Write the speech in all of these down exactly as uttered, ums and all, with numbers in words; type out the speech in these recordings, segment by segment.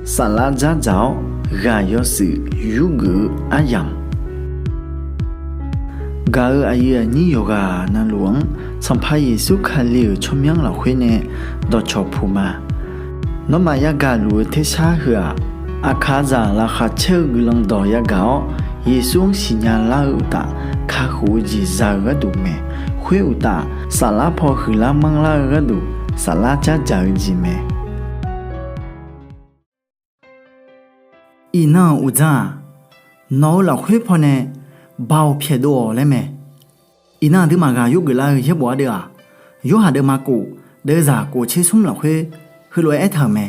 Saflar dzardzaq-awr ghaq yawshuif yurgeuf-eu aryamq, gaq-euq aqyuif aqnyir yawqghaq navluf-anr Sanqpaq Yeqsur Kali-euq tsawrmyanr lafkhoer nae dawqcawq puq ma. Nawmaf yagaq luf-eu tersar heu-aq, aqkaqzaq laqkhaq caer-eu guiqlanq dawq yagaq-awr, Yeqsur-anr siqnya lar-eu uqtaf, kakhof-eu jeq za-eu gharduq mae. Khoer uqtaf, saflar paw huiqlar manrlar-eu gharduq, saflar dzardzaq-eu jeq mae. Iqnan-euq uqdzan-aq, nawq-eu lafkhoer pawnae Baoq pyaeqdov-awq laer mae. Iqnan aqduimaf ghaq yurgeuf lar-eu yaerbof ardeuv-aq, Yorhaq deuvma kof, deuvzaq kof tser smr lafkhoer heulof-aer aertaq-euq mae,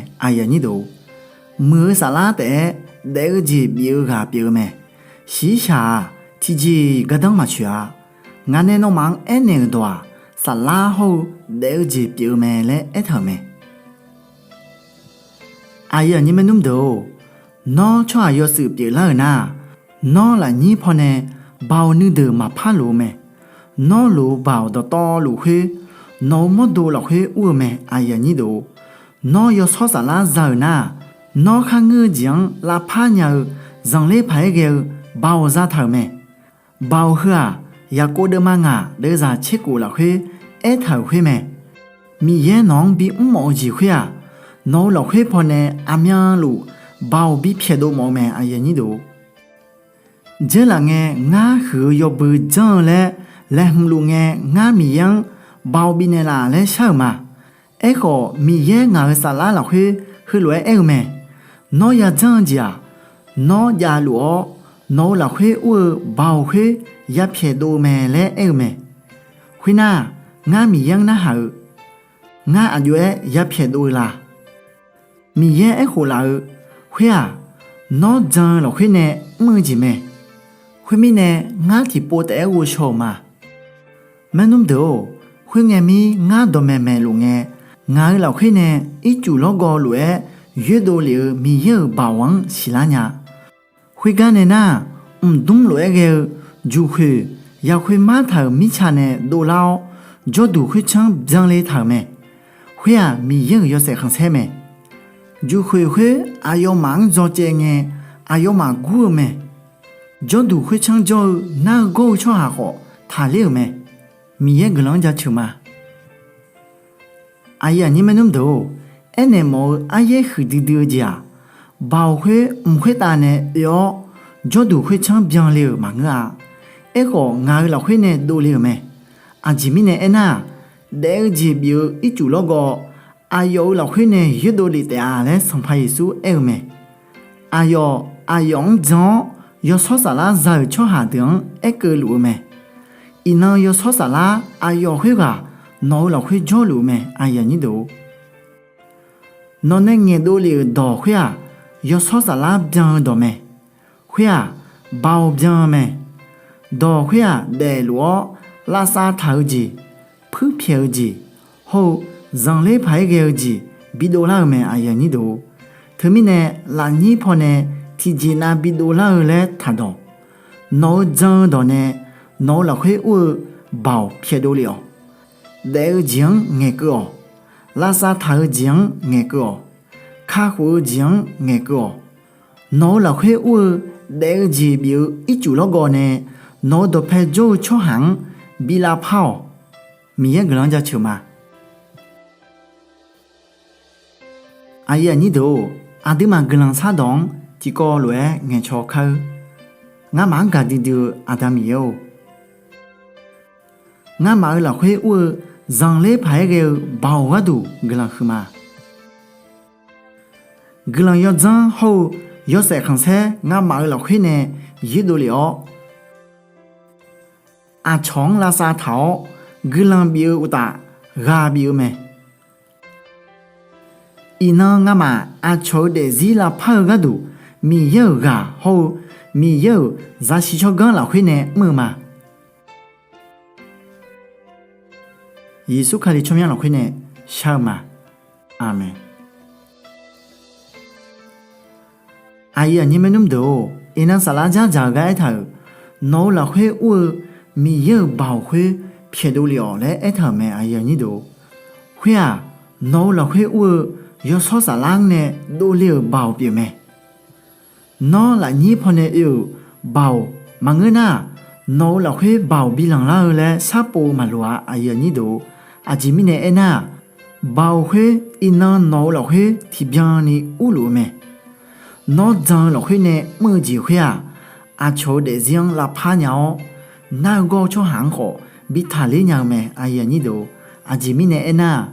Muiq-eu saflar taef-aer daef-eu jeq bif-eu ghaq pyeuf-eu mae. Shiqshaq-aq, tiqjeq-iq gardanr maqtsoeq-a. Ngaq nae nawmaf-anr aernaeq-euq dawq-aq, saflar hawr-eu daef-eu jeq pyeuf-eu mae laer aertaq-euq mae. Aqyuif aqnyir maernmr deuq-or, nawr tsawrhaq yawshuif pyeuflar-euq nar-aq, nawr lafnyir pawnae Baoq nuideuq maqpar loq-eu mae. Nawr loq-eu Baoq dawqtawvluf khoer, nawq-eu mawrdo lafkhoer ur-eu mae. Nawr yawshawr saflar za-euq nar-aq, nawr kharngeur-eu jeq-anr lavpar nya-eu zanqler paq-aer ghae-eu Baoq zataq-euq mae. Baoq heu-aq, Yaqkov deuvma ngaq deuvzaq tser kof lafkhoer aertaq-euq khoer mae. Miqyaer nawq-anr bimr mawf-eu jeq khoer-aq, nawq-eu lafkhoer pawnae aqmyanluf Baoq bipyaeqdov mawf-eu mae. Dzeurlaf ngae ngar huiq-eu yawbui janr-eu laer laeqhmq luf ngae, ngar Miqyaer-anr Baoq bifnaeq laf laer shar-euq ma. Aerkhawf, Miqyaer ngaq-euq saflar lafkhoer heulof-aer aer-eu mae. Nawr yajanr-eu jeq-aq, nawr javluf-awr nawq-eu lafkhoer ur-eu Baoq khoer yapyaeqdov-eu mae laer aer-eu mae. Khoernar-aq, ngar Miqyaer-anr narhaq-eu, ngar aqjox-aer yapyaeqdov-eu la? Miqyaer aerkhof laf-eu khoer-aq, nawr jan-eu lafkhoer nae mr-eu jeq mae. Khoermirnae, ngar tiqpov taef-aer ghovshaw-euq ma. Maernmr deuq-or, khoerngae mir ngar dawqmaeq maeqluf ngae, ngaq-euq lafkhoer nae ircuf lawrgawv lof-aer yoerdov lef-eu Miqyaer-euq Baoq-anr siqlar nya. Khoergar nae nar-aq, mqdmr lof-aer ghae-eu juqkhoeq yaqkhoer martaq-euq mirtsa nae dovlar-awr, jawrduq khoertsanr byanle taq-euq mae. Khoer-aq, Miqyaer-euq yawshaef khanqsaer mae. Juqkhoeq khoer aqyawfmaf-anr dzaw caev ngae, aqyawfmaf gur-eu mae. Jawrduq khoertsanr jawr-eu nar-eu gawr-eu tsawrhaq khawf taqler-euq mae. Miqyaer guiqlanq-anr jaceuq ma. Aqyuif aqnyir maernmr deuq-or, aernaeq mawf-eu aryaer huiqdui dui-eu jeq-aq, Baoq khoer mq khoertav nae oe-awr, jawrduq khoertsanr byanle-euq maqngeur-a. Aerkhawf, ngaq-euq lafkhoer nae dovle-euq mae. Aqjeq mirnae aernar-aq, daef-eu jeq bif-eu ircuf lawrgawv aqyawf-euq lafkhoer nae yoerdov lef taef-a laer Sanqpaq Yeqsur aer-eu mae. Aqyawf, aqyawf-anr jan-awr yawshawr saflar za-euq tsawrhaq deuq-anr aerkeuv luf-eu mae. Iqnan yawshawr saflar aqyawf khoerghaq nawq-eu lafkhoer jawrluf-eu mae. Nawq nae ngaeqdov lef-euq dawq khoer-aq, yawshawr saflar byan-eu dawq mae. Khoer-aq, Baoq byan-eu mae. Dawq khoer-aq daefluf-awr, lavsav taq-eu jeq, puirpyaeq-eu jeq, hawr-eu zanqler paq-aer ghae-eu jeq bidov lar-eu mae. Teumirnae, lafnyir pawnae tiqjeqnav bidov lar-eu laer taqdawq. Nawq-eu jan-eu dawq nae nawq-eu lafkhoer ur-eu Baoq pyaeqdov lef-awq. Daef-eu jeq-anr ngaeqkeuv-awq. Lavsav taq-eu jeq-anr ngaeqkeuv-awq. Kakhof-eu jeq-anr ngaeqkeuv-awq. Nawq-eu lafkhoer ur-eu daef-eu jeq bif-eu ircuf lawrgawv nae nawq-eu dawqpae jawr-eu tsawrhaq-anr bi lavpar-awq. Miqyaer guiqlanq-anr jaceuq ma. Aqyuif aqnyir deuq-or, aqduimaf guiqlanq shardawq-anr tiqkawv lof-aer ngaeqcaw kar-eur. Ngamaf-anr gaqdui dui-eu Aqda Miqyaer-or, ngamaf-eu lafkhoer ur-eu zanqler paq-aer ghae-eu Baoq gharduq guiqlanq huiqma. Guiqlanq yawdzanr hawr-eu yawshaef khanqsaer ngamaf-eu lafkhoer nae yoerdov lef-awr, aqcawq-anr lavsav taq-awr guiqlanq bif-eu uqtaf ghaq bif-eu mae. Iqnan ngamaf aqcawq-eu daefzir lavpar-eu gharduq Miqyaer-euq ghaq hawr-eu Miqyaer-euq zaqsiq tsawrganr lafkhoer nae mr-eu ma. Yeqsur Kali tsawrmyanr lafkhoer nae shar-eu ma. Aqmeq. Aqyuif aqnyir maernmr deuq-or, iqnan saflar dzardzaq-eu gar aertaq-euq, nawq-eu lafkhoer ur-eu Miqyaer-euq Baoq khoer pyaeqdov lef-awq laer aertaq-euq mae. Khoer-aq, nawq-eu lafkhoer ur-eu Yawshawr Saflar-anr nae dovle-euq baoq pyeufmae. Nawr lafnyir pawnae oe-euq baoq maqngeur nar-aq, nawq-eu lafkhoer baoq bilanq lar-eu laer sharpov-eu maqloq-a. Aqjeq mirnae aernar-aq, baoq khoer iqnan nawq-eu lafkhoer tiqbyan ni urluf-eu mae. Nawr jan-eu lafkhoer nae mr-eu jeq khoer-aq, aqcawq-eu daefzir-anr lavpar nya-awr, nar-eu gawr-eu tsawrhaq-anr khawf bi taqler nya-eu mae. Aqjeq mirnae aernar-aq,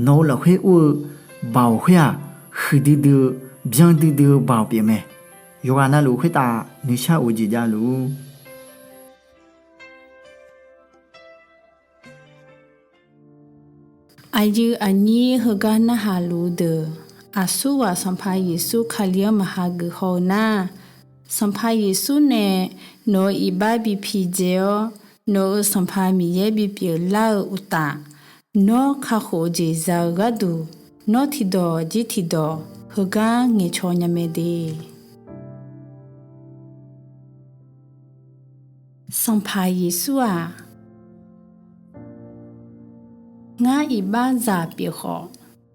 nawq-eu lafkhoer ur-eu baoq khoer-aq, huiqdui dui-eu, byan duidui-eu baoq pyeufmae. Yawqghaq navluf khoertav nuishar of-eu jeq javluf-ur. Aqyuif aqnyir heugar narhaq luf-eu deuq, aqsurghaq Sanqpaq Yeqsur Kali-anr maqha geuf haw-eu nar, Sanqpaq Yeqsur nae nawq-euq iqbax bi pidzae-awr, nawq-euq Sanqpaq Miqyaer bipyeuf lar-eu uqtaf, nawr kakhof-eu jeq za-eu gharduq, nawr tiqdawq jir tiqdawq heugar ngaeqcaw nya mae de. Sanqpaq Yeqsur-aq, ngar iqbaxzaq pyeuf khawf,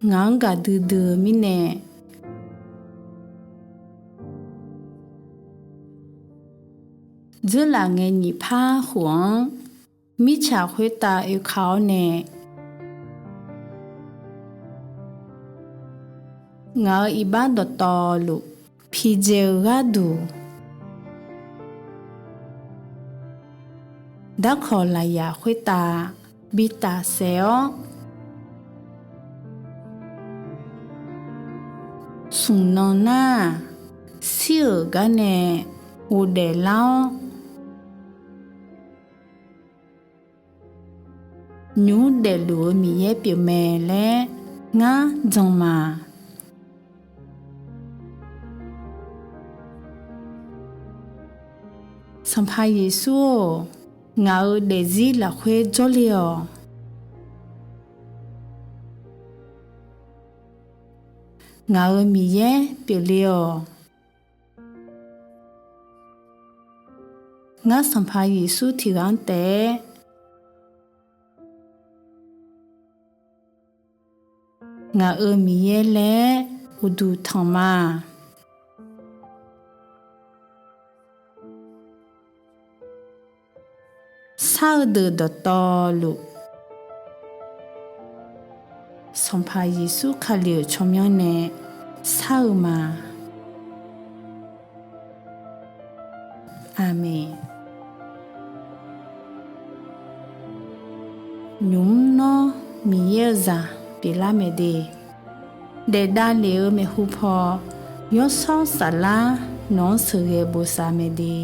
ngaq-anr gaqdui dui-eu mirnae, dzeurlaf ngae nyiq par khof-anr mirtsaq khoertav oeka-awr nae, ngaq-euq iqbax dawqtawvluf pidzae-eu gharduq, darkawq lafyaq khoertav bi tafsaef-awr, smq nan nar-aq, shir-euq gar nae ghofdaef lar-awr, nymq mr daefluf-eu Miqyaer pyeufmae laer ngar jan ma. Sanqpaq Yeqsur-or, ngaq-euq daefzir lafkhoer jawrle-awq. Ngaq-euq Miqyaer pyeufle-awq. Ngar Sanqpaq Yeqsur tiqghaq-anr taef-aer ngaq-euq Miqyaer laer uqduq tanq ma. Shar-eu deuq dawqtawvluf, Sanqpaq Yeqsur Kali-euq tsawrmyanr nae shar-eu ma. Aqmeq. Nymq mr nawr Miqyaer-eu zaq pyeuflar mae de. Daef davlef-eu maeqhu paw, Yawshawr Saflar nawq-anr sheuqghae bosav mae de.